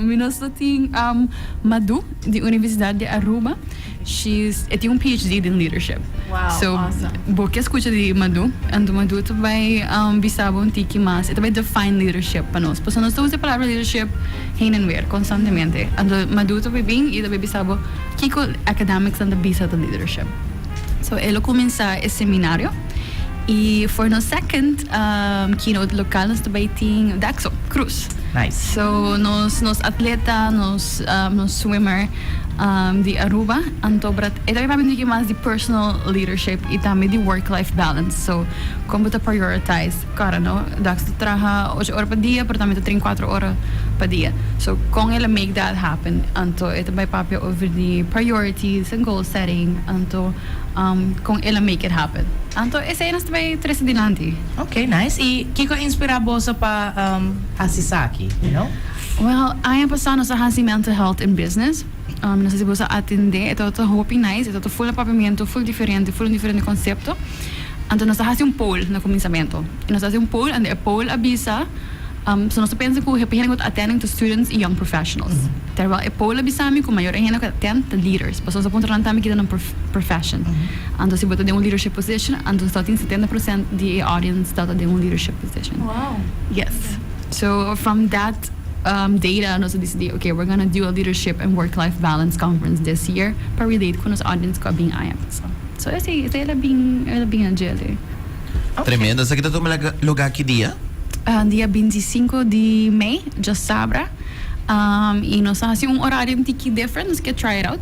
Nos tin Madu di Universidad di Aruba. She's e tin un PhD in leadership. Wow, so, awesome. Bo ke scucha di Madu, anto Madu ta bay bisa bo un tiki mas. E ta bay define leadership pa nos. Pasobra nos ta usa e palabra leadership heen en weer constantemente. Anto Madu ta bay bin y ta bay bisa bo kiko academics nan ta bisa ta leadership. So e lo cuminsa e seminario. Y for nos second keynote local nos ta bay tin Daxo Cruz. Nice. So nos atleta, nos swimmer di Aruba. Anto brat e ta bay papia un tiki mas di personal leadership y tambe di work life balance. So con bo ta prioritize cara, no? Dax ta traha 8 ora pa dia, pero tambe ta train 4 ora pa dia. So con el a make that happen? Anto e ta bay papia over di priorities and goal setting. Anto con el a make it happen. Anto esey nos ta bay trece dilanti. Ok, nice. Y kiko a inspira boso pa haci esaki? Well, aña pasa nos a haci mental health in business. No sa si bo a atende, e tabata hopi nice, e tabata full di papiamento, full diferente, full diferente concepto. Anto nos a haci un poll na cuminsamento. Y nos a haci un poll, and e poll a bisa, so nos a pensa cu hopi hende cu ta attending ta students y young professionals. Terwijl e poll a bisa mi cu mayor hende cu ta attend ta leaders. Pasobra nos a puntra nan tambe kita nan profession. Anto si bo ta den un leadership position, anto nos tin 70% di e audience ta den un leadership position. Wow. Yes. So from that data nos a decidi, okay, we're gonna do a leadership and work-life balance conference this year pa relate cu nos audience cu a bin aña pasa. So esey el a bin a jele. Tremendo. Esaki ta tuma lugar ki dia? Dia 25 di mei, diasabra. Y nos a haci un horario un tiki different, nos kier try it out.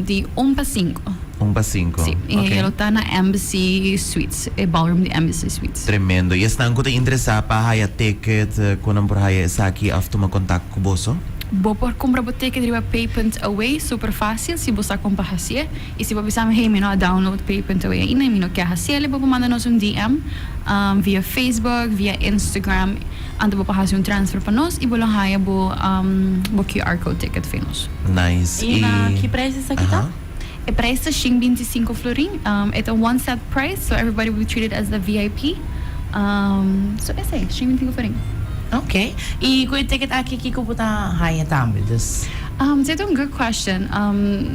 Di 1 pa 5. 1 pa 5. Si, e ta na Embassy Suites, e ballroom di Embassy Suites. Tremendo. Y esnan cu ta interesa pa haya ticket, con nan por haya esaki of tuma contacto cu boso? Bo por cumpra bo ticket riba pay.away, super facil, si bo sa con pa haci'e. Y si bo bisa, "Hey, mi no a download pay.away ainda, mi no kier haci'e," bo por manda nos un DM via Facebook, via Instagram, anto bo por haci un transfer pa nos y bo lo haya bo QR code ticket pa nos. Nice. Y na ki prijs esaki ta? E prijs ta 125 florin. It's a one set price, so everybody will be treated as the VIP. So esey, 125 florin. Ok. Y cu e ticket aki kico bo ta haya tambe? Dus Esey ta un good question.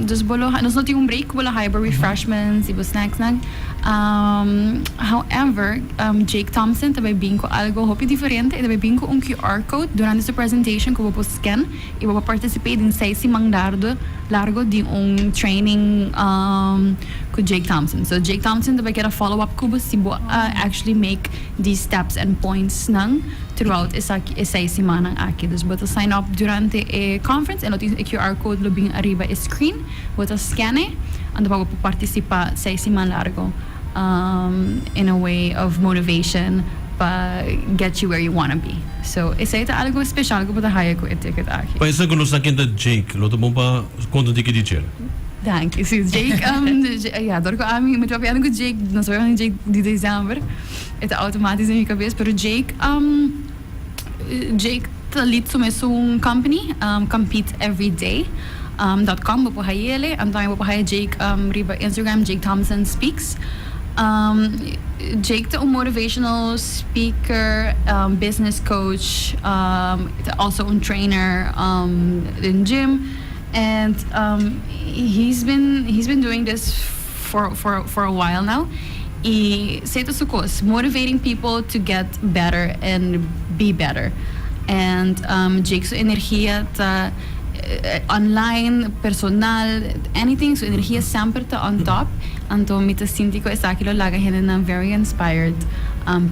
Dus bo lo, nos no tin un break, bo lo haya bo refreshments y bo snacks nan. However, Jake Thompson ta bay bin cu algo hopi diferente. E ta bay bin cu un QR code durante su presentation cu bo por scan y bo por participate den 6 siman largo di un training cu Jake Thompson. So Jake Thompson ta bay kier follow up cu bo si bo actually make these steps and points nan throughout e 6 siman aki. Dus bo ta sign up durante e conference y lo tin e QR code lo bin ariba e screen. Bo ta scan e, anto pa bo participa 6 siman largo in a way of motivation pa get you where you wanna be. So esey ta algo special cu bo ta haya cu e ticket aki. Pa esnan cu no sa ken ta Jake, lo ta bon pa conta un tiki di dje. Dank je. Si, Jake, ja, door cu ami, mi papiando cu Jake, nos papiando Jake di december, e ta automatisch den mi cabes, pero Jake ta lead su mes un company, Compete Every Day .com, bo por hayele, anto bo por haya Jake riba Instagram, Jake Thompson Speaks. Jake ta un motivational speaker, business coach, also un trainer in gym, and he's been doing this for a while now. Y esey ta su cos, motivating people to get better and be better. And Jake su energia ta online, personal, anything, su energia semper ta on top. Anto mi ta sinti cu esaki lo laga hende nan very inspired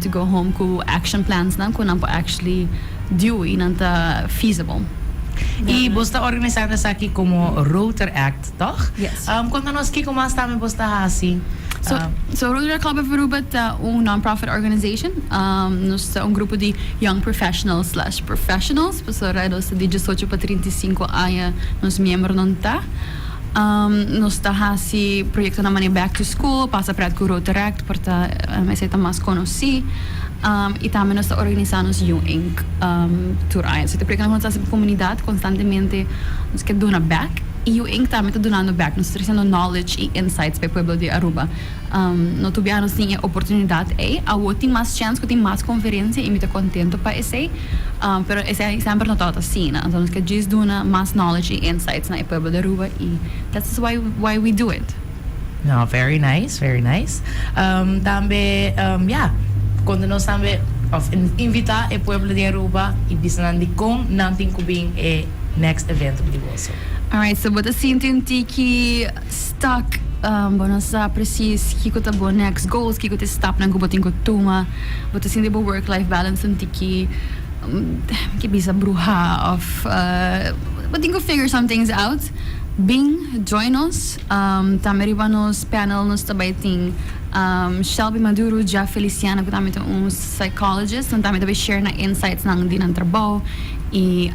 to go home cu action plans nan cu nan por actually do y nan ta feasible. Y bo ta organisando esaki como Rotaract, toch? Yes. Conta nos kico mas tambe bo ta haci. So Rotaract Club of Aruba ta un non-profit organization. Nos ta un grupo di young professionals/professionals. Pasobra nos ta di 18 pa 35 aña nos miembronan ta. Nos ta haci proyectonan manera back to school, pasa pret cu Rotaract, por ta esey ta mas conoci. Y tambe nos ta organisa nos You Inc. Tur aña. So, e proyectonan nos ta haci pa comunidad constantemente nos kier duna back. EU Inc. Tambe ta dunando back, nos ta treciendo knowledge y insights pa e pueblo di Aruba. No tur bia nos tin e oportunidad ey. Awo tin mas chance cu tin mas conferencia y mi ta contento pa esey, pero esey semper no tabata asina. Anto nos ke djis duna mas knowledge y insights na e pueblo di Aruba y that's why why we do it. No, very nice, very nice. Tambe, ya, conta nos tambe of invita e pueblo di Aruba y bisa nan dicon nan tin cu bin e next evento di boso. Alright, so bo ta sinti un tiki stuck, bo no sa precies kico ta bo next goals, kico ta e stapnan cu bo tin cu tuma, bo ta sinti bo work life balance un tiki, ke bisa bruha of bo tin cu figure some things out, bin join nos. Tambe riba nos panel nos ta bay tin Shelby Maduro, Jeff Feliciano cu tambe ta un psychologist, nan tambe ta bay share nan insights nan di nan trabou y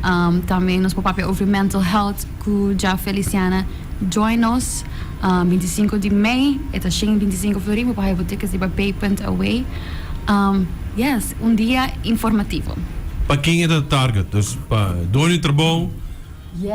tambe nos por papia over mental health cu Jeff Feliciana. Join nos 25 di mei, e ta shen 25 florin, bo por haya bo tickets riba pay.away. Yes, un dia informativo. Pa ken e ta target? Dus pa doño di trabou?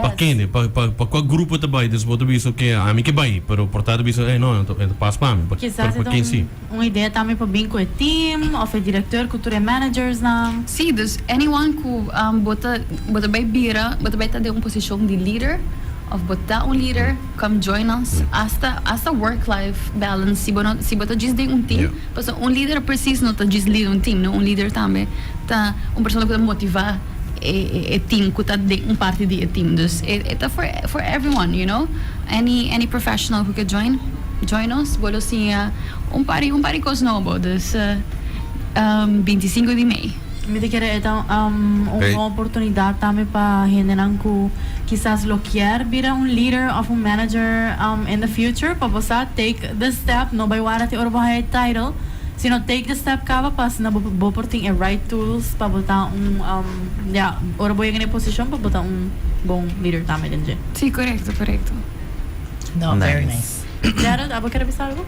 Pa kende? Pa pa pa kua grupo ta bai? Dus bo ta bisa oke ami ke bai, pero por ta ta bisa ey no, e ta pas pa mi. Kisas Pero e pa ta ken si? un idea tambe pa bin ku e team of e directeur ku tur e managersnan. Sí, dus anyone ku bo ta bo ta bai bira, bo ta bai ta den un posishon di leader of bo ta un leader, come join us. Hasta hasta work life balance si bo no si bo ta djis den un team, pasobra un leader precies no ta djis lead un team no, un leader tambe ta un persona ku ta motiva. E team cu ta den un parti di e team dus e ta for for everyone you know any any professional cu ke join join nos bo lo siña un par un par di cos nobo dus 25 di mei. Mi ta kere e ta un bon oportunidad tambe pa hendenan cu kisas lo kier bira un leader of un manager in the future pa bo sa take the step no bay wara te ora bo haya e title. Sino take the step caba pa asina bo bo por tin e right tools pa bo ta un ya ora bo yega na e posicion pa bo ta un bon leader tambe den dje. Sí, corecto, corecto. No, very nice. Gerald, abo kere bisa algo?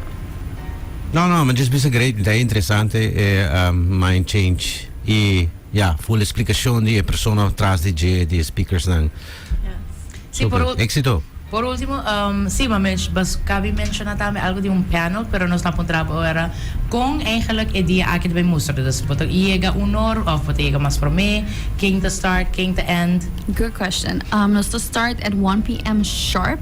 No, no, mi just bisa great, ta interesante e mind change y ya, full explicacion di e persona tras di dje, di e speakersnan. Sí, por Super. Éxito. Por ultimo, sí, ma men bas cabi menciona tambe algo di un panel, pero nos ta puntra bo ora con eigenlijk e dia aki ta bay mustra. Dus bo ta yega un or of bo ta yega mas prome, ken ta start, ken ta end? Good question. Nos ta start at 1 PM sharp.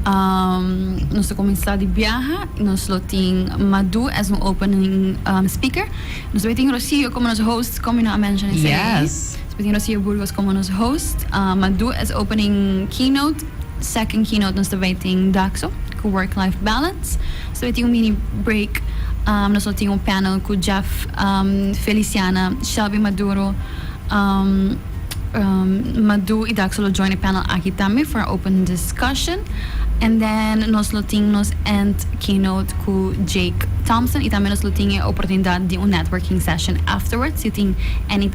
Nos ta cuminsa di biaha. Nos lo tin Madu as un opening speaker. Nos ta bay tin Rocio como nos host, como mi no a menciona esey. Yes. Nos tin Rocio Burgos como nos host, Madu as opening keynote, second keynote nos ta bay tin Daxo cu work life balance, nos ta bay tin un mini break, nos lo tin un panel cu Jeff Feliciana, Shelby Maduro, Madu y Daxo lo join e panel aki tambe for a open discussion and then nos lo tin nos end keynote cu Jake Thompson y tambe nos lo tin e oportunidad di un networking session afterwards si tin any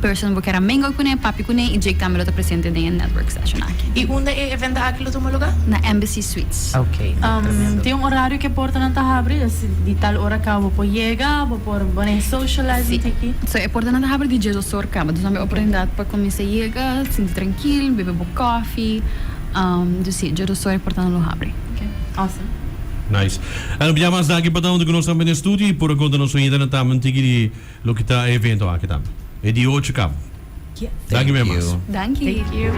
person bo kier a mingle cune, papia cune y Jake tambe lo ta presente den e network session aki. Y unda e evento aki lo tuma lugar? Na Embassy Suites. Ok, tremendo. Tin un horario cu e portanan ta habri? Dus di tal ora caba bo por yega, bo por pone socialize un tiki? Si, so e portanan ta habri di djedos or caba, dus nan bay oportunidad pa cuminsa yega, sinti trankil, bebe bo koffie, dus si, djedos or e portanan lo habri. Ok, awesome. Nice. En op mas danki pa ta hunto cu nos tambe den studio y por a conta nos oyentenan tambe un tiki di loke ta e evento aki tambe. E di ocho caba. Yes. Danki Thank mes. you. Danki. Thank you.